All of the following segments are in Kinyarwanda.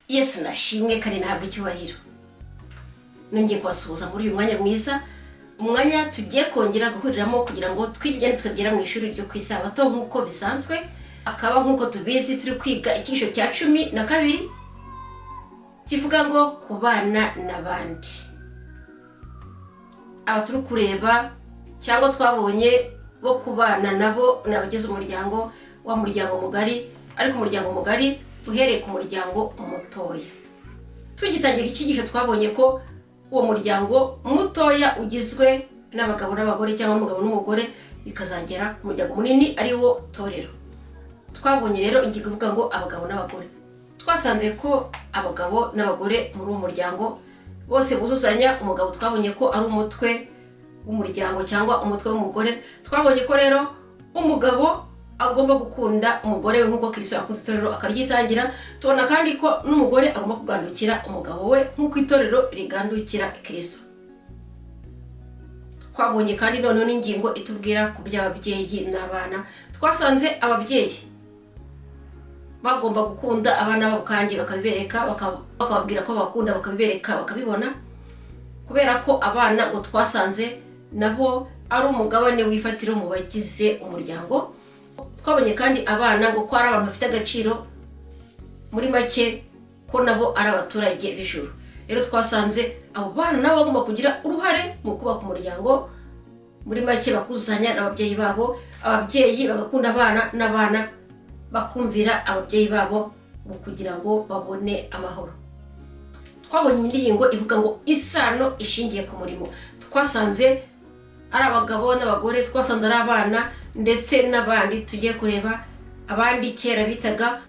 Yesu nashimwe kandi nahabwa icyubahiro. Nongeye kubasuhuza muri uyu mwanya mwiza, umwanya tugiye kongera guhuriramo kugira ngo twige ibyanditswe byera mu ishuri ryo ku Isabato nk'uko bisanzwe. Akaba nk'uko tubizi turi kwiga icyigisho cya 12 kivuga ngo kubana n'abandi. Aba turi kureba cyangwa twabonye bo kubana nabo ni abagize umuryango, wa muryango mugari, ariko umuryango mugari uhereye ku muryango mutoya. Tugitangira icyigisho twabonye ko uwo muryango mutoya ugizwe n'abagabo n'abagore cyangwa n'umugabo n'umugore, bikazagera ku muryango munini ari wo torero. Twabonye rero ingingo ivuga ngo abagabo n'abagore. Twasanze ko abagabo n'abagore muri uwo muryango bose buzuzanya. Umugabo twabonye ko ari umutwe w'umuryango cyangwa umutwe w'umugore. Twabonye ko rero umugabo agomba gukunda umugore we nk'uko Kristo yakunze itorero akaryitangira. Tubona kandi ko n'umugore agomba kugandukira umugabo we nk'uko itorero rigandukira Kristo. Twabonye kandi noneho n'ingingo itubwira ku by'ababyeyi n'abana. Twasanze ababyeyi bagomba gukunda abana babo kandi bakabibereka, bakababwira ko bakunda, bakabibereka, bakabibona, kubera ko abana ngo twasanze nabo ari umugabane w'ifatiro mu bagize umuryango. Twabonye kandi abana ngo ko ari abantu bafite agaciro, muri make ko nabo ari abaturage b'ijuru. Rero twasanze abo bana nabo bagomba kugira uruhare mu kubaka umuryango, muri make bakuzuzanya n'ababyeyi babo, ababyeyi bagakunda abana n'abana bakumvira ababyeyi babo mu kugira ngo babone amahoro. Twabonye indirimbo ivuga ngo isano ishingiye ku murimo. Twasanze ari abagabo n'abagore, twasanze ari abana ndetse n'abandi. Tugiye kureba abandi kera bitaga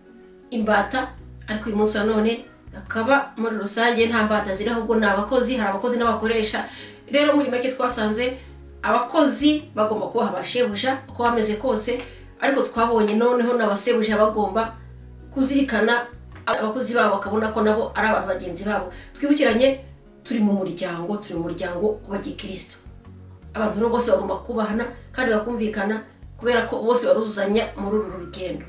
imbata, ariko uyu munsi wa none akaba muri rusange nta mbata ziri, ahubwo ni abakozi. Hari abakozi n'abakoresha. Rero muri make twasanze abakozi bagomba kubaha abashebuja uko bameze kose, ariko twabonye noneho n'abasebuja bagomba kuzirikana abakozi babo, bakabona ko nabo ari abantu bagenzi babo. Twibukiranye turi mu muryango, turi mu muryango wa gikristo. Abantu rero bose bagomba kubahana kandi bakumvikana, kubera ko bose baruzuzanya muri uru rugendo.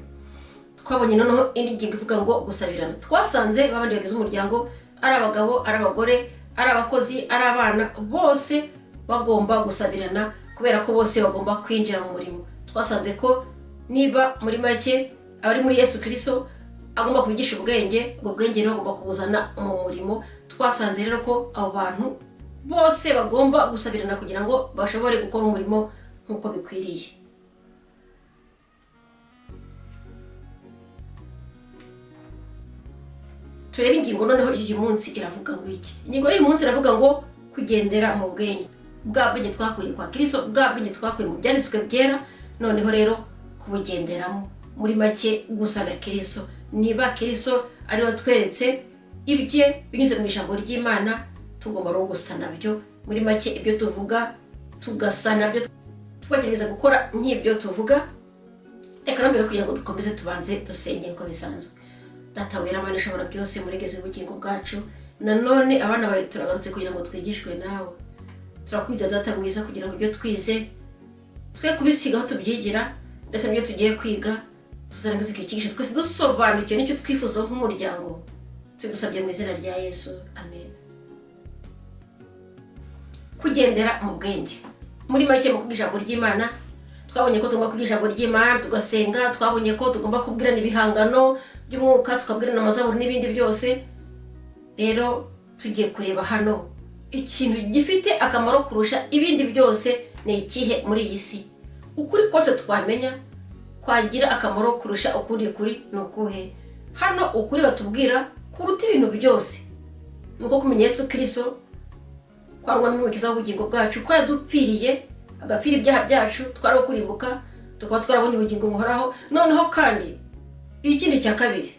Twabonye noneho indi ngingo ivuga ngo gusabirana. Twasanze babandi bagize umuryango, ari abagabo, ari abagore, ari abakozi, ari abana, bose bagomba gusabirana, kubera ko bose bagomba kwinjira mu murimo. Twasanze ko niba muri make abari muri Yesu Kristo agomba kubigisha ubwenge, ubwo bwenge rero agomba kubuzana mu murimo. Twasanze rero ko abo bantu bose bagomba gusabirana kugira ngo bashobore gukora umurimo nk'uko bikwiriye. Turebe ingingo noneho y'uyu munsi iravuga ngo iki. Ingingo y'uyu munsi iravuga ngo kugendera mu bwenge. Bwa bwenge twakuye kwa Kristo, bwa bwenge twakuye mu byanditswe byera, noneho rero kubugenderamo, muri make gusa na Kristo. Niba Kristo ari we watweretse ibye binyuze mu ijambo ry'Imana, tugomba rero gusa nabyo. Muri make ibyo tuvuga tugasa nabyo, tukagerageza gukora nk'ibyo tuvuga. Reka mbere kugira ngo dukomeze tubanze dusenge nk'uko bisanzwe. Data wera, Mana ishobora byose, murengezi w'ubugingo bwacu, nanone abana bawe turagarutse kugira ngo twigishwe nawe. Turakwiza Data mwiza kugira ngo ibyo twize twe kubisiga aho tubyigira, ndetse n'ibyo tugiye kwiga tuzarangiza iki cyigisho twese dusobanukiwe n'icyo twifuza nk'umuryango. Tubigusabye mu izina rya Yesu, amen. Kugendera mu bwenge, muri make mu kwiga ijambo ry'Imana. Twabonye ko tugomba kwiga ijambo ry'Imana tugasenga, twabonye ko tugomba kubwirana ibihangano by'umwuka, tukabwirana amazaburi n'ibindi byose. Rero tugiye kureba hano ikintu gifite akamaro kurusha ibindi byose ni ikihe muri iyi si. Ukuri kose twamenya kwagira akamaro kurusha ukundi kuri ni ukuhe? Hano ukuri batubwira kuruta ibintu byose ni uko kumenya Yesu Kristo ko ari umwami n'umukiza w'ubugingo bwacu, ko yadupfiriye agapfira ibyaha byacu, twari kurimbuka tukaba twarabonye ubugingo buhoraho. Noneho kandi ikindi cya kabiri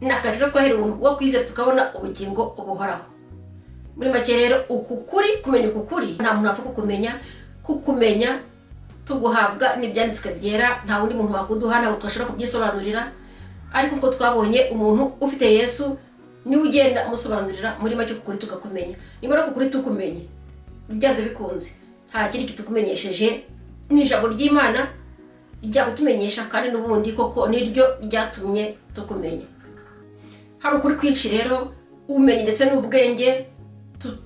ni agakiza twaherewe ubuntu bwo kwizera tukabona ubugingo buhoraho. Muri make rero uku kuri, kumenya uku kuri, nta muntu wapfa kukumenya. Kukumenya tuguhabwa n'ibyanditswe byera, nta wundi muntu wakuduha, ntabwo twashobora kubyisobanurira. Ariko uko twabonye umuntu ufite Yesu niwe ugenda amusobanurira, muri make uku kuri tukakumenya. Niba ari uku kuri tukumenye, byanze bikunze nta kindi kitukumenyesheje, ni ijambo ry'Imana ryakutumenyesha, kandi n'ubundi koko niryo ryatumye tukumenya. Hari ukuri kwinshi rero, ubumenyi ndetse n'ubwenge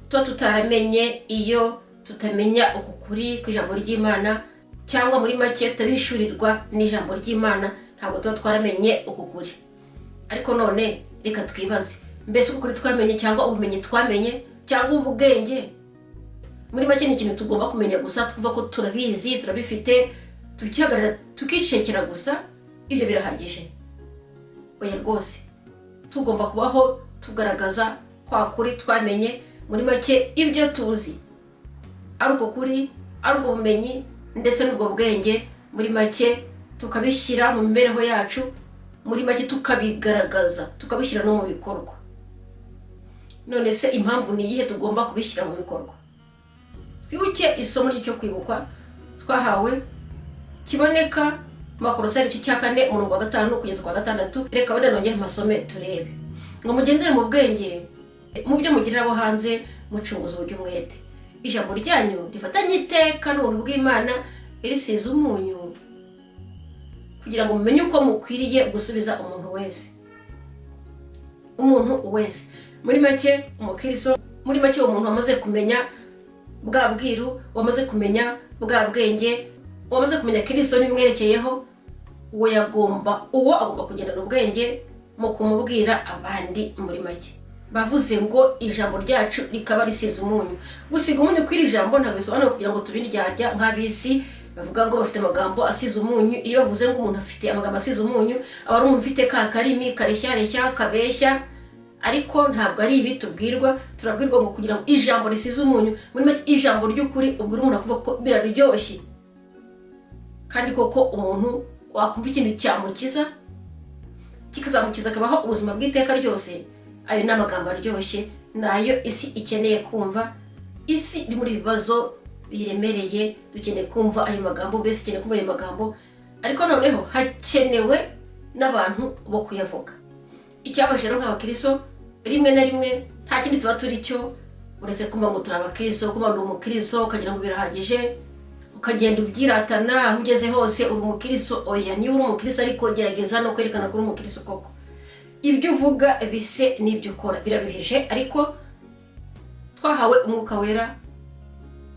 tuba tutaramenye iyo tutamenya uku kuri kw'ijambo ry'Imana, cyangwa muri make tutabishyurirwa n'ijambo ry'Imana, ntabwo tuba twaramenye uku kuri. Ariko none reka twibaze, mbese uku kuri twamenye cyangwa ubumenyi twamenye cyangwa ubwenge, muri make ni ikintu tugomba kumenya gusa twumva ko turabizi, turabifite, tukihagarara tukicecekera gusa, ibyo birahagije? Oya rwose, tugomba kubaho tugaragaza kwa kuri twamenye. Muri make ibyo tuzi, ari uko kuri, ari ubwo bumenyi ndetse n'ubwo bwenge, muri make tukabishyira mu mibereho yacu, muri make tukabigaragaza, tukabishyira no mu bikorwa. None se impamvu ni iyihe tugomba kubishyira mu bikorwa? Twibuke isomo ry'icyo kwibukwa twahawe kiboneka mu Bakolosayi igice cya 4, umurongo wa 5 kugeza ku wa 6. Reka wenda nongere mpasome turebe ngo: "Mugendere mu bwenge mu byo mugirira abo hanze, mucunguza uburyo umwete, ijambo ryanyu rifatanye iteka n'ubuntu bw'Imana risize umunyu, kugira ngo mumenye uko mukwiriye gusubiza umuntu wese." Umuntu wese, muri make umukiriso, muri make uwo muntu wamaze kumenya bwa bwiru, wamaze kumenya bwa bwenge, wamaze kumenya Kirisito n'ibimwerekeyeho, uwo agomba kugendana ubwenge mu kumubwira abandi. Muri make bavuze ngo ijambo ryacu rikaba risize umunyu. Gusiga umunyu kw'iri jambo ntabwo bisobanura kugira ngo tube indyarya nk'ab'isi bavuga ngo bafite amagambo asize umunyu. Iyo bavuze ngo umuntu afite amagambo asize umunyu, aba ari umuntu ufite ka karimi kareshyareshya, kabeshya. Ariko ntabwo ari ibi tubwirwa. Turabwirwa ngo kugira ngo ijambo risize umunyu, muri make ijambo ry'ukuri ubwira umuntu akuvuga ko biraryoshye. Kandi koko umuntu wakumva ikintu cyamukiza, kikazamukiza akabaho ubuzima bw'iteka ryose, ayo ni amagambo aryoshye, nayo isi ikeneye kumva. Isi iri muri ibibazo biremereye, dukeneye kumva ayo magambo, buri wese akeneye kumva ayo magambo. Ariko noneho hakenewe n'abantu bo kuyavuga. Icyabaje rero nk'abakristo, rimwe na rimwe nta kindi tuba turi cyo uretse kumva ngo turi abakristo, kuba ndi umukristo, ukagira ngo birahagije, ukagenda ubyiratana aho ugeze hose, uri umukristo. Oya, niba uri umukristo ariko gerageza no kwerekana ko uri umukristo koko, ibyo uvuga bise n'ibyo ukora. Biraruhije, ariko twahawe Umwuka Wera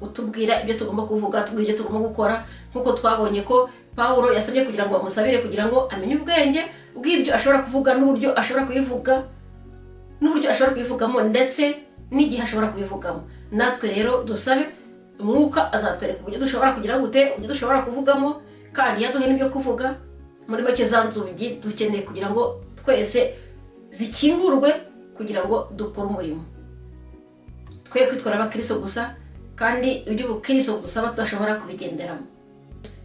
utubwira ibyo tugomba kuvuga, tubwira ibyo tugomba gukora, nk'uko twabonye ko Pawulo yasabye kugira ngo bamusabire kugira ngo amenye ubwenge bw'ibyo ashobora kuvuga, n'uburyo ashobora kubivuga, n'uburyo ashobora kubivugamo, ndetse n'igihe ashobora kubivugamo. Natwe rero dusabe Umwuka, azatwereka uburyo dushobora kugira gute, uburyo dushobora kuvugamo, kandi yaduhe n'ibyo kuvuga. Muri make za nzugi dukeneye kugira ngo twese zikingurwe kugira ngo dukore umurimo, twe kwitwara abakristo gusa kandi iby'ubukristo dusaba tudashobora kubigenderamo.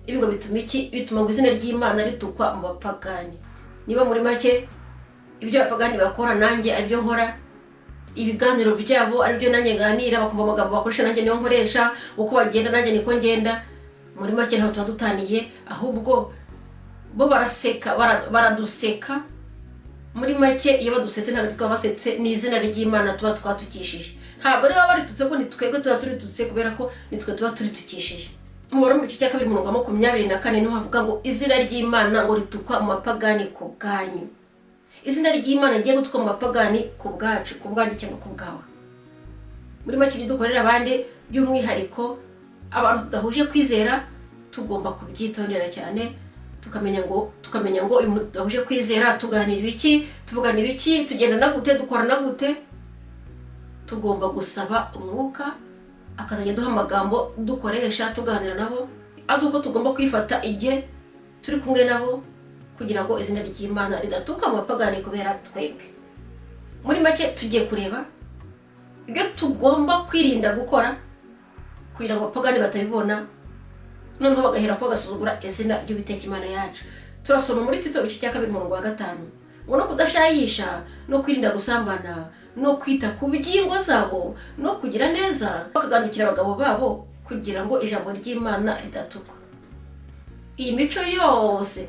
Ibi ngo bituma iki? Bituma ngo izina ry'Imana ritukwa mu bapagani. Niba muri make ibyo abapagani bakora nanjye aribyo nkora, ibiganiro byabo aribyo nanjye nganira, bakumva amagambo bakoresha nanjye niyo nkoresha, uko bagenda nanjye niko ngenda, muri make ntaho tuba dutaniye. Ahubwo bo baraseka, baraduseka. Muri make iyo badusetse ntabwo tuba basetse, ni izina ry'Imana tuba twatukishije. Ntabwo ari baba baritutse, ahubwo ni twebwe tuba turitutse, kubera ko nitwe tuba turitukishije. Umubare mu gice cya 2, umurongo wa 24, niho havuga ngo izina ry'Imana ngo ritukwa mu bapagani ku bwanyu. Izina ry'Imana rigiye gutukwa mu bapagani ku bwacu, ku bwanjye cyangwa ku bwawe. Muri make ibyo dukorera abandi, by'umwihariko abantu tudahuje kwizera, tugomba kubyitondera cyane, tukamenya ngo uyu muntu tudahuje kwizera tuganira ibiki, tuvugana ibiki, tugendana gute, dukorana gute. Tugomba gusaba Umwuka akazajya aduha amagambo dukoresha tuganira nabo, aduha uko tugomba kwifata igihe turi kumwe nabo, kugira ngo izina ry'Imana ridatuka mu bapagani kubera twebwe. Muri make tugiye kureba ibyo tugomba kwirinda gukora kugira ngo abapagani batabibona, noneho bagahera ko bagasuzugura izina ry'Uwiteka Imana yacu. Turasoma muri Tito igice cya 2, umurongo wa 5, ngo: "No kudashayisha, no kwirinda gusambana, no kwita ku by'ingo zabo, no kugira neza, bakagandukira abagabo babo, kugira ngo ijambo ry'Imana ridatukwa." Iyi mico yose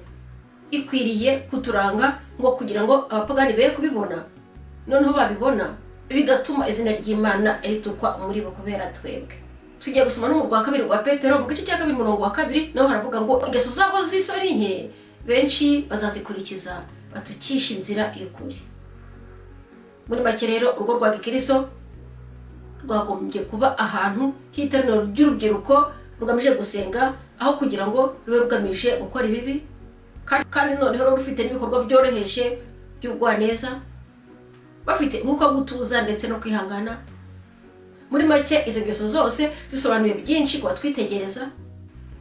ikwiriye kuturanga ngo kugira ngo abapagani be kubibona, noneho babibona bigatuma izina ry'Imana ritukwa muri bo kubera twebwe. Tugiye gusoma no mu rwa kabiri rwa Petero, mu gice cya 2, umurongo wa 2, naho haravuga ngo: "Ingeso zabo z'isoni nke benshi bazazikurikiza, batukisha inzira y'ukuri." Muri make rero, urugo rwa gikristo rwagombye kuba ahantu h'iteraniro ry'urubyiruko rugamije gusenga, aho kugira ngo rube rugamije gukora ibibi, kandi noneho rube rufite n'ibikorwa byoroheje by'ubugwaneza, bafite umwuka wo gutuza ndetse no kwihangana. Muri make, izo ngeso zose zisobanuye byinshi ku batwitegereza,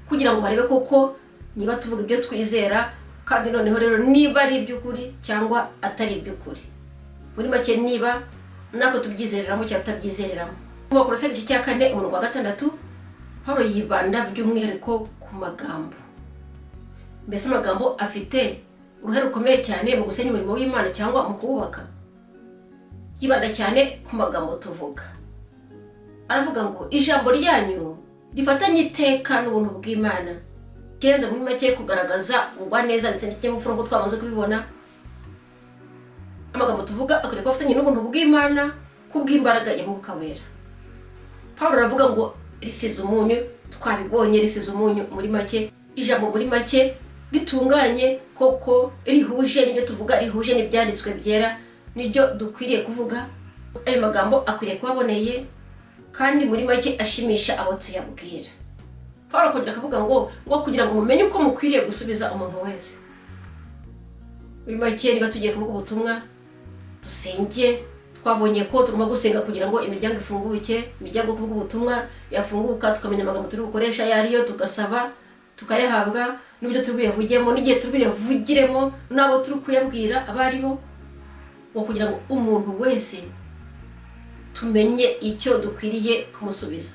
kugira ngo barebe koko niba tuvuga ibyo twizera, kandi noneho rero niba ari iby'ukuri cyangwa atari iby'ukuri. Muri make, niba natwe tubyizereramo cyangwa tutabyizereramo. Mu Bakolosayi igice cya 4, umurongo wa 6, Paul yibanda by'umwihariko ku magambo. Mbese amagambo afite uruhare rukomeye cyane mu gusenya umurimo w'Imana cyangwa mu kuwubaka. Yibanda cyane ku magambo tuvuga. Aravuga ngo ijambo ryanyu rifatanye iteka n'ubuntu bw'Imana. Kirenze muri make kugaragaza ubugwaneza ndetse n'ikinyabupfura, nk'uko twamaze kubibona. Amagambo tuvuga akwiriye kuba afatanye n'ubuntu bw'Imana kubw'imbaraga ya Mwuka Wera. Paul aravuga ngo risize umunyu. Twabibonye, risize umunyu. Muri make, ijambo muri make ritunganye koko, rihuje n'ibyo tuvuga, rihuje n'ibyanditswe byera, niryo dukwiriye kuvuga. Ayo magambo akwiriye kuba aboneye, kandi muri make ashimisha abo tuyabwira. Paul akongera akavuga ngo kugira ngo mumenye uko mukwiriye gusubiza umuntu wese. Muri make, niba tugiye kuvuga ubutumwa, dusenge. Twabonye ko tugomba gusenga kugira ngo imiryango ifunguke. Imiryango yo kuvuga ubutumwa yafunguka, tukamenya amagambo turi bukoresha ayo ariyo, tugasaba tukayahabwa, n'uburyo turi buyavugemo, n'igihe turi buyavugiremo, n'abo turi kuyabwira abo ari bo, ngo kugira ngo umuntu wese tumenye icyo dukwiriye kumusubiza.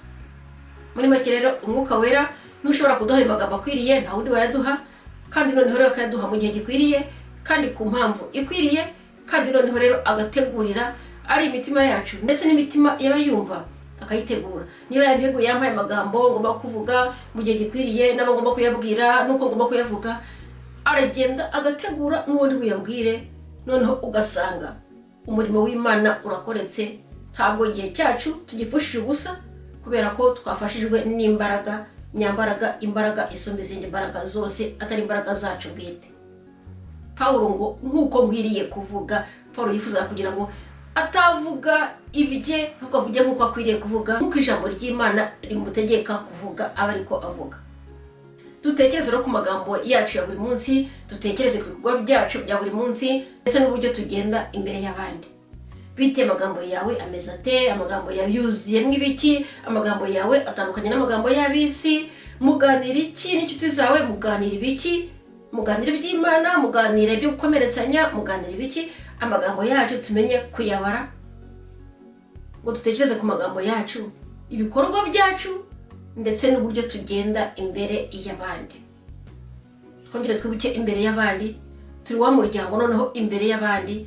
Muri make rero, Umwuka Wera ntushobora kuduha ayo magambo akwiriye, nta wundi wayaduha, kandi noneho rero akayaduha mu gihe gikwiriye kandi ku mpamvu ikwiriye, kandi noneho rero agategurira ari imitima yacu ndetse n'imitima y'abayumva, akayitegura. Niba yanteguye, yampaye amagambo ngomba kuvuga mu gihe gikwiriye, n'abo ngomba kuyabwira, n'uko ngomba kuyavuga, aragenda agategura n'uwo ndi buyabwire. Noneho ugasanga umurimo w'Imana urakoretse, ntabwo igihe cyacu tugipfushije ubusa, kubera ko twafashijwe n'imbaraga nyambaraga, imbaraga isumba izindi mbaraga zose, atari imbaraga zacu bwite. Paul ngo nk'uko nkwiriye kuvuga. Paul yifuza kugira ngo atavuga ibye, ahubwo avuge nk'uko akwiriye kuvuga, nk'uko ijambo ry'Imana rimutegeka kuvuga aba ariko avuga. Dutekereze no ku magambo yacu ya buri munsi, dutekereze ku bikorwa byacu bya buri munsi ndetse n'uburyo tugenda imbere y'abandi. Bite amagambo yawe ameze ate? Amagambo yawe yuzuyemo ibiki? Amagambo yawe atandukanye n'amagambo y'ab'isi? Muganira iki n'inshuti zawe? Muganira ibiki? Muganira iby'Imana? Muganira ibyo gukomeretsanya? Muganira ibiki? Amagambo yacu tumenye kuyabara, ngo dutekereze ku magambo yacu, ibikorwa byacu ndetse n'uburyo tugenda imbere y'abandi. Twongere twibuke, imbere y'abandi turi wa muryango. Noneho imbere y'abandi,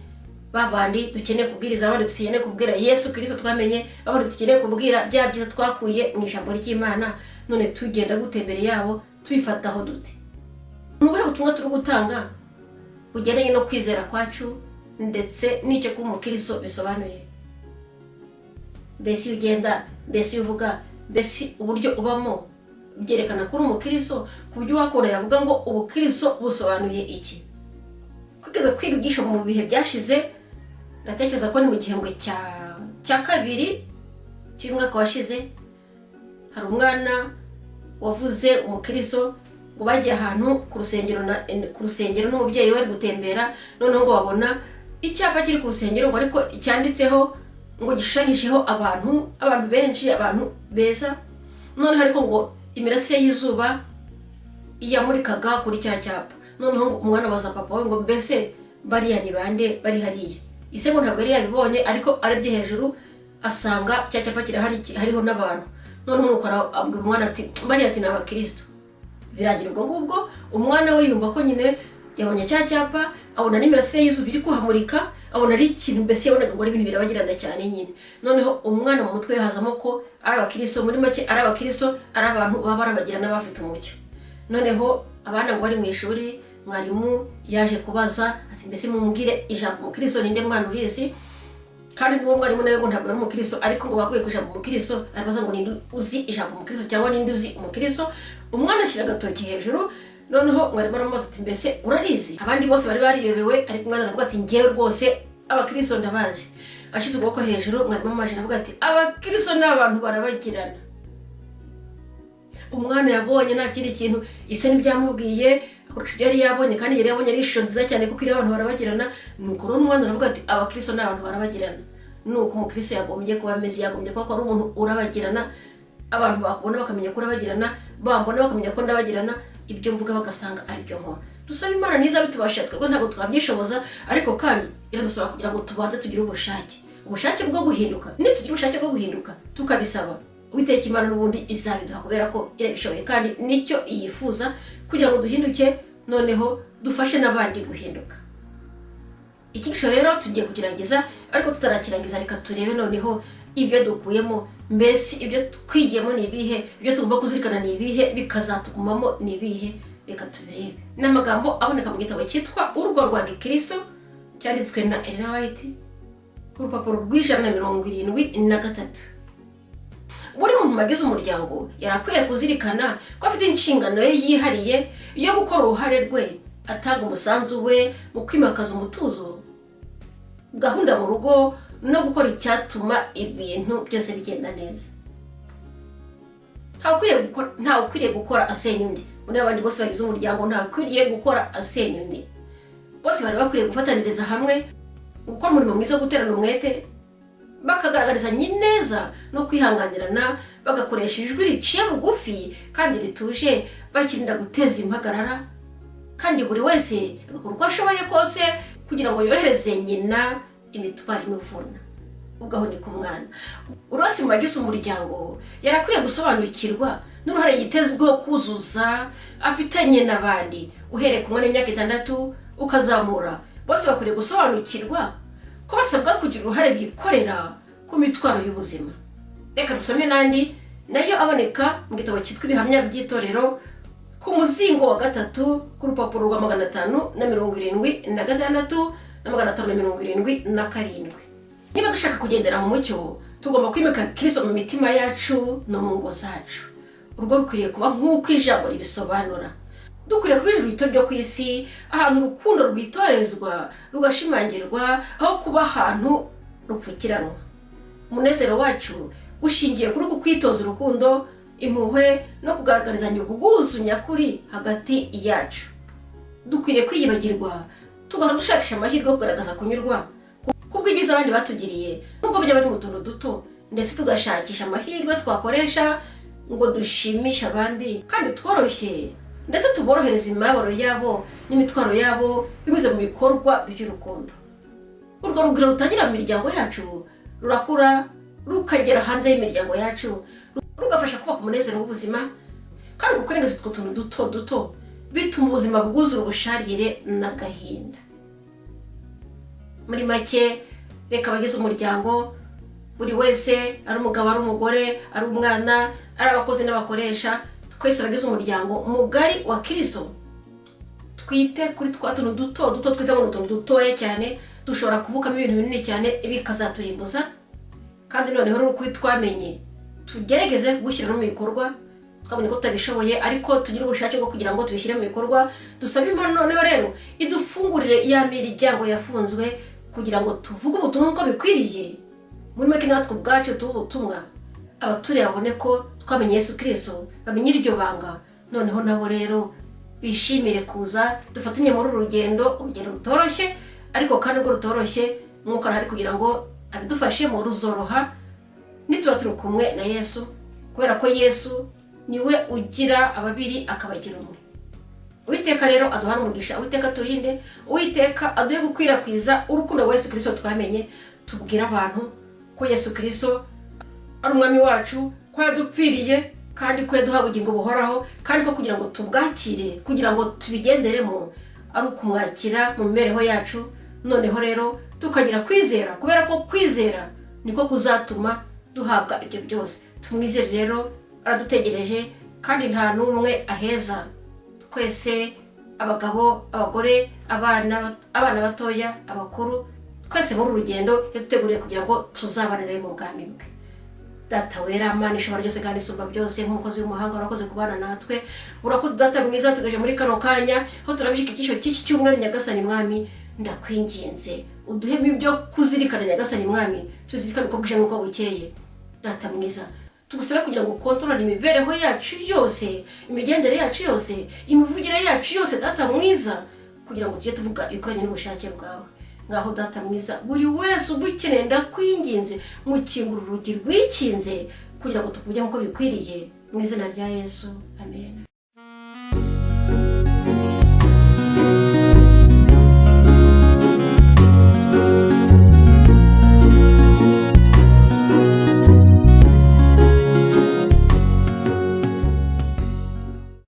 babandi dukeneye kubwiriza, abandi dukeneye kubwira Yesu Kirisito twamenye, babandi dukeneye kubwira bya byiza twakuye mu ijambo ry'Imana, none tugenda gute imbere yabo? Tubifataho dute? Ni ubuhe butumwa turi gutanga bugendanye no kwizera kwacu ndetse n'icyo kuba umukristo bisobanuye? Mbese iyo ugenda, mbese iyo uvuga, mbese uburyo ubamo byerekana ko uri umukristo, ku buryo uwakora yavuga ngo ubukristo busobanuye iki? Kwigeza kwiga ibyisho mu bihe byashize, ndatekereza ko ni mu gihembwe cya kabiri cy'umwaka washize, hari umwana wavuze umukristo, ngo bagiye ahantu ku rusengero n'umubyeyi we, bari gutembera, noneho ngo babona icyapa kiri ku rusengero, ngo ariko cyanditseho ngo gishushanyijeho abantu benshi, abantu beza. Noneho ariko ngo imirasire y'izuba yamurikaga kuri cya cyapa. Noneho ngo umwana abaza papa we ngo mbese bariya ni bande bari hariya? Ise ngo ntabwo yari yabibonye, ariko arebye hejuru asanga cya cyapa kirahari, hariho n'abantu. Noneho nuko abwira umwana ati bariya, ati ni abakristo. Birangira ubwo ngubwo umwana we yumva ko nyine yabonye cya cyapa, abona n'imirasire y'izuba iri kuhamurika, abona ari ikintu, mbese yabonaga ngo ari ibintu birabagirana cyane nyine. Noneho umwana mu mutwe we hazamo ko ari abakristo, muri make ari abakristo, ari abantu baba barabagirana, bafite umucyo. Noneho abana ngo bari mu ishuri, mwarimu yaje kubaza ati mbese mumbwire ijambo umukristo, ninde mwana urizi? Kandi n'uwo mwarimu nawe ngo ntabwo ari umukristo, ariko ngo baguye ku ijambo umukristo, arabaza ngo ninde uzi ijambo umukristo cyangwa ninde uzi umukristo? Umwana ashyira agatoki hejuru. Noneho mwarimu aramubaza ati mbese urarizi? Abandi bose bari bariyobewe, ariko umwana aravuga ati njyewe rwose. Abakristo ndabazi. Ashyize ukuboko hejuru, mwarimu amaje aravuga ati: "Abakristo ni abantu barabagirana." Umwana yabonye nta kindi kintu, ise ntibyamubwiye, akurikije ibyo yari yabonye, kandi yari yabonye ari ishusho nziza cyane, kuko iriho abantu barabagirana. Nuko rero umwana aravuga ati: "Abakristo ni abantu barabagirana." Nuko umukristo yagombye kuba ameze, yagombye kuba ari umuntu urabagirana, abantu bakubona bakamenya ko urabagirana, bambona bakamenya ko ndabagirana, ibyo mvuga bagasanga ari byo nkora. Dusaba Imana niza bitubasha, twebwe ntabwo twabyishoboza, ariko kandi iradusaba kugira ngo tubanze tugire ubushake, ubushake bwo guhinduka. Nitugira ubushake bwo guhinduka, tukabisaba Uwiteka Imana, n'ubundi izabiduha, kubera ko irabishoboye kandi nicyo yifuza, kugira ngo duhinduke, noneho dufashe n'abandi guhinduka. Icyigisho rero tugiye kukirangiza, ariko tutarakirangiza reka turebe noneho ibyo dukuyemo. Mbese ibyo twigiyemo ni ibihe? Ibyo tugomba kuzirikana ni ibihe? Bikazatugumamo ni ibihe? Reka tubirebe. Ni amagambo aboneka mu gitabo cyitwa Urugo rwa Gikristo, cyanditswe na Elena White, ku rupapuro rw'173. Buri muntu bagize umuryango yari akwiye kuzirikana ko afite inshingano ye yihariye yo gukora uruhare rwe, atanga umusanzu we mu kwimakaza umutuzo, gahunda mu rugo no gukora icyatuma ibintu byose bigenda neza. Ntawe ukwiriye gukora asenya undi. Muri abandi bose bagize umuryango, ntawe ukwiriye gukora asenya undi. Bose bari bakwiriye gufataniriza hamwe gukora umurimo mwiza wo guterana umwete, bakagaragarizanya ineza no kwihanganirana, bagakoresha ijwi riciye bugufi kandi rituje, bakirinda guteza impagarara, kandi buri wese agakora uko ashoboye kose kugira ngo yorohereze nyina imitwaro imuvuna, ugahunika umwana. Buri wese mu bagize umuryango yari akwiye gusobanukirwa n'uruhare yitezweho kuzuza afitanye n'abandi. Uhereye ku mwana w'imyaka 6 ukazamura, bose bakwiriye gusobanukirwa ko basabwa kugira uruhare bikorera ku mitwaro y'ubuzima. Reka dusome n'andi nayo aboneka mu gitabo cyitwa Ibihamya by'Itorero, ku muzingo wa gatatu, ku rupapuro rwa 576 na 577. Niba dushaka kugendera mu mucyo, tugomba kwimika Kirisito mu mitima yacu no mu ngo zacu. Urugo rukwiriye kuba nk'uko ijambo ribisobanura. Dukwiriye kuba ijuru rito ryo ku isi, ahantu urukundo rwitorezwa rugashimangirwa, aho kuba ahantu rupfukiranwa. Umunezero wacu ushingiye kuri uku kwitoza urukundo, impuhwe no kugaragarizanya ubwuzu nyakuri hagati yacu. Dukwiriye kwiyibagirwa, tugahora dushakisha amahirwe yo kugaragaza kunyurwa kubw'ibyiza abandi batugiriye, nubwo byaba ari mu tuntu duto, ndetse tugashakisha amahirwe twakoresha ngo dushimishe abandi kandi tworoshye, ndetse tuborohereza imibabaro yabo n'imitwaro yabo binyuze mu bikorwa by'urukundo. Urwo rugwiro rutangira mu miryango yacu rurakura rukagera hanze y'imiryango yacu, rugafasha kubaka umunezero w'ubuzima. Kandi kurengaza utwo tuntu duto duto bituma ubuzima bwuzura ubusharire n'agahinda. Muri make, reka abagize umuryango, buri wese, ari umugabo, ari umugore, ari umwana, ari abakozi n'abakoresha, twese abagize umuryango mugari wa Kirisito, twite kuri twa tuntu duto duto twita ngo ni utuntu dutoya cyane, dushobora kuvukamo ibintu binini cyane bikazaturimbuza. Kandi noneho rero ukuri twamenye tugerageze gushyira no mu bikorwa. Twabonye ko tutabishoboye, ariko tugire ubushake bwo kugira ngo tubishyire mu bikorwa. Dusabe Imana noneho rero idufungurire ya miryango yafunzwe, kugira ngo tuvuge ubutumwa uko bikwiriye. Muri make, natwe ubwacu tube ubutumwa, abaturiye babone ko twamenye Yesu Kirisito, bamenye iryo banga, noneho nabo rero bishimire kuza dufatanye muri uru rugendo, urugendo rutoroshye, ariko kandi urwo rutoroshye Umwuka arahari kugira ngo abidufashemo. Ruzoroha nituba turi kumwe na Yesu, kubera ko Yesu niwe ugira ababiri akabagira umwe. Uwiteka rero aduhane umugisha, Uwiteka turinde, Uwiteka aduhe gukwirakwiza urukundo rwa Yesu Kirisito twamenye, tubwire abantu ko Yesu Kirisito ari umwami wacu, ko yadupfiriye kandi ko yaduha ubugingo buhoraho, kandi ko kugira ngo tubwakire, kugira ngo tubigenderemo, ari ukumwakira mu mibereho yacu. Noneho rero tukagira kwizera, kubera ko kwizera niko kuzatuma duhabwa ibyo byose. Tumwizere rero, aradutegereje kandi nta n'umwe aheza. Twese, abagabo, abagore, abana, abana batoya, abakuru, twese muri uru rugendo yaduteguriye kugira ngo tuzabane nawe mu bwami bwe. Data wera, Mana ishobora byose kandi isumba byose, nk'umukozi w'umuhanga, urakoze kubana natwe. Urakoze Data mwiza, tugeje muri kano kanya aho turabishika icyigisho cy'iki cyumweru. Nyagasani Mwami, ndakwinginze. Uduhemo ibyo kuzirikana, Nyagasani Mwami, tuzirikane uko bwije n'uko bukeye. Data mwiza, tugusabe kugira ngo ukontorore imibereho yacu yose, imigendere yacu yose, imivugire yacu yose, Data mwiza, kugira ngo tujye tuvuga ibikoranye n'ubushake bwawe. Ngaho Data mwiza, buri wese ugukeneye, ndakwinginze, mukingura urugi rwikinze kugira ngo tukuvuge nk'uko bikwiriye. Mu izina rya Yesu, amen.